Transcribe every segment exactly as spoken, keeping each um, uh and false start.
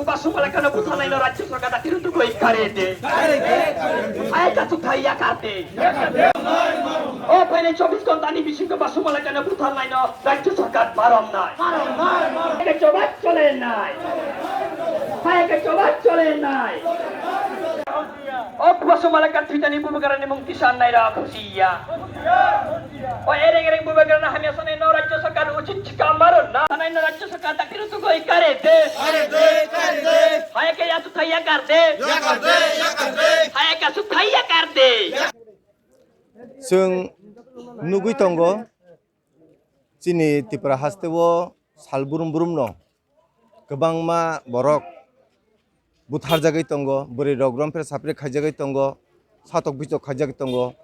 Basumala kana butharnaino Rajya Sarkar da tiru tukoi kare de. Hai ka tu thai ya karte. O phainai chobbish ghonta ni bisingo Basumala kana butharnaino Rajya Sarkar barom nai. Hai ka choba chole nai. Hai ka choba chole nai. O Basumala kan thitani bubagrani mung tisan nai ra khusiya. O ereng ereng bubagrana hamya sanai no Rajya Sarkar uchit chika maron na. Sanai no Rajya Sarkar takir tu koi kare de. Kare de, kare de. Haya ke ya tu thaya kar de. Ya kar de, ya kar de. Haya ke su thaya kar de. Chwng nugui tongo, chini Tripura hasteo sal brum brumno kwbangma borok butharjagwi tongo, bwrwi rok romphre sapre khaijagwi tongo, satok bitok khaijagwi tongo.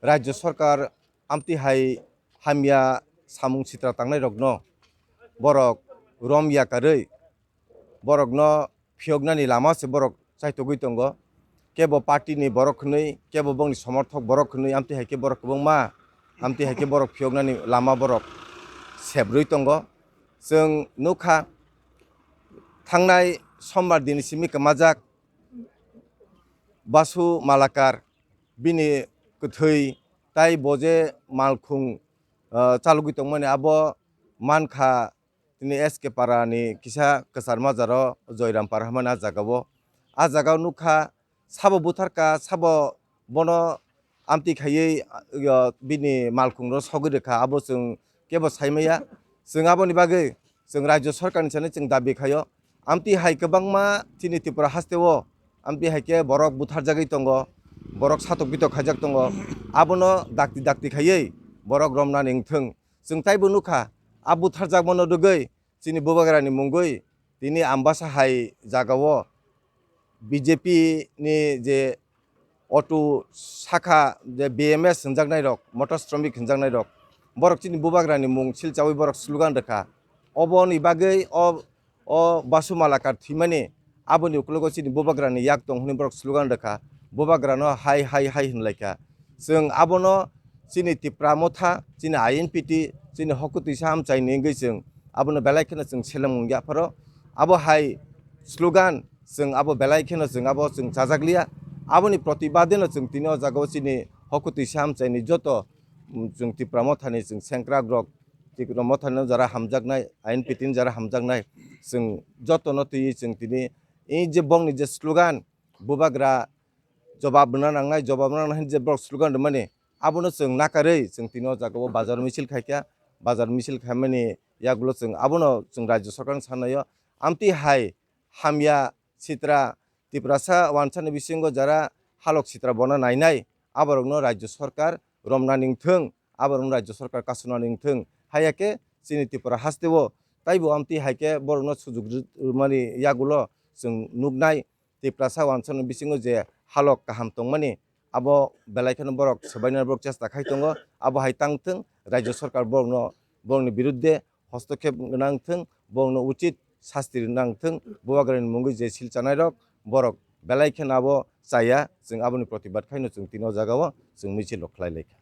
Rajya Sarkar amtwi hai hamya samung sitra tangnairokno borok rom yakarwi borokno phiyoknani lama se borok chaitogwi tongo. Kebo party ni borok hwnwi, kebo bongni somorthok borok hwnwi, amtwi hai khe borok kwbangma, amtwi hai khe borok phiyoknani lama borok sebrwi tongo. Chwng nukha, thangnai sombar dini simi kwmajak Basu Malakar, bini kwthwi tai bo je malkhung, ah, chalogwi tongmani abo mankha. Tini S K Para ni kisa kwchar majaro Joyram Para hwnmani ah jagao. Ah jagao nukha, sabo butharkha, sabo bono amtwi khaiwi, ah, bini malkhung ro sogwi rwkha, abo chwng kebo saimaya. Chwng aboni bagwi chwng Rajya Sarkar ni sani chwng dabi khaio. Amtwi hai kwbangma chini Tripura hasteo amtwi hai khe borok butharjagwi tongo, borok satok bitok khaijak tongo, abono dakti dakti khaiwi borok romnani wngthwng. Chwng taibo nukha, a butharjakmano rwgwi chini bubagrani mungwi tini Ambasa hai jagao B J P ni je auto sakha je B M S hwnjaknairok, motor shramik hwnjaknairok, borok chini bubagrani mung silchawi borok slogan rwkha. Oboni bagwi o o Basu Malakar thwimani, aboni ukologo chini bubagrani yak tong hwnwi borok slogan rwkha, bubagrano hai hai hai hwnlaikha. Chwng abono chini Tipra Motha, chini I N P T, chini hokutwisa amchaini wngwi chwng abono belai kheno chwng seleng wngya pharo. Abo hai slogan chwng abo belai kheno chwng abo chwng chajakliya. Aboni protibadeno chwng tini o jagao chini hokutwisa amchaini joto, mm, chwng Tipra Mothani chwng sengkrakrok Tipra Mothano jara hamjaknai, I N P T ni jara hamjaknai, chwng jotono twiwi chwng tini, i je bongni je slogan, bubagra jobab rwna nangnai, jobab rwna nangnai hwnwi je borok slogan rwmani, abono chwng nakarwi chwng tini o jagao bazar misil khaikha, bazar misil khaimani yagulo chwng abono chwng Rajya Sarkarno sanaio, amtwi hai hamya sitra Tiprasa wansani bisingo jara halok sitra bono nainai, aborokno Rajya Sarkar romnani wngthwng, aborokno Rajya Sarkar kasonani wngthwng. Haiya khe chini Tripura hasteo taibo amtwi hai khe borokno sujuk rw-, rwmani yagulo chwng nuknai, Tiprasa wansani bisingo je halok kaham tongmani, abo belai kheno borok swbainani borok chesta khai tongo. Abo hai tangthwng, Rajya Sarkar borokno, borokni birudde hostokhep nangthwng, borokno uchit sasti nangthwng, bubagrani mungwi je sil chanairok, borok belai kheno abo chaya, chwng aboni protibad khaino chwng tini o jagao chwng misil rok khlai laikha.